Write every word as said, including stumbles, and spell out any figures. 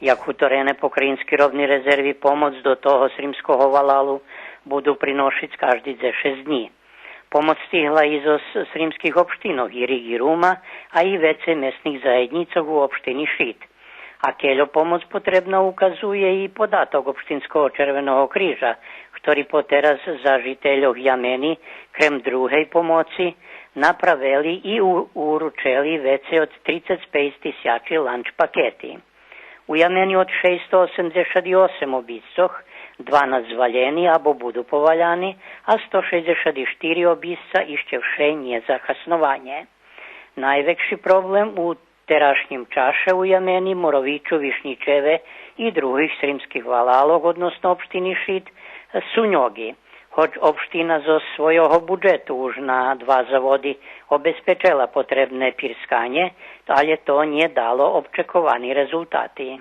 Як гуторене, покраїнски робни резерви помоц до того сримского валалу буду приношиц кажди дзешец днї. Помоц стигла и зоз сримских општинох Ириґ и Рума, а и вецей месних заєднїцох у општини Шид. А кельо помоц потребна указує и податок Општинского Червеного крижа, хтори потераз за жительох Ямени, крем другей помоци, направели и у-, уручели вецей од трицец пейц тисячи ланч пакети. У Ямени од шейсто осемдзешат и осем обисцох, дванац звалєни або буду поваляни, а сто шейдзешат и штири обисца ище вше нє за хаснованє. Найвекши проблем у терашнїм чаше у Ямени, Моровичу, Вишнїчеве и других сримских валалох, односно општини Шид, су ньоґи. Гоч општина зоз свойого буджету уж на два заводи обезпечела потребне пирсканє, алє то нє дало обчековани резултати.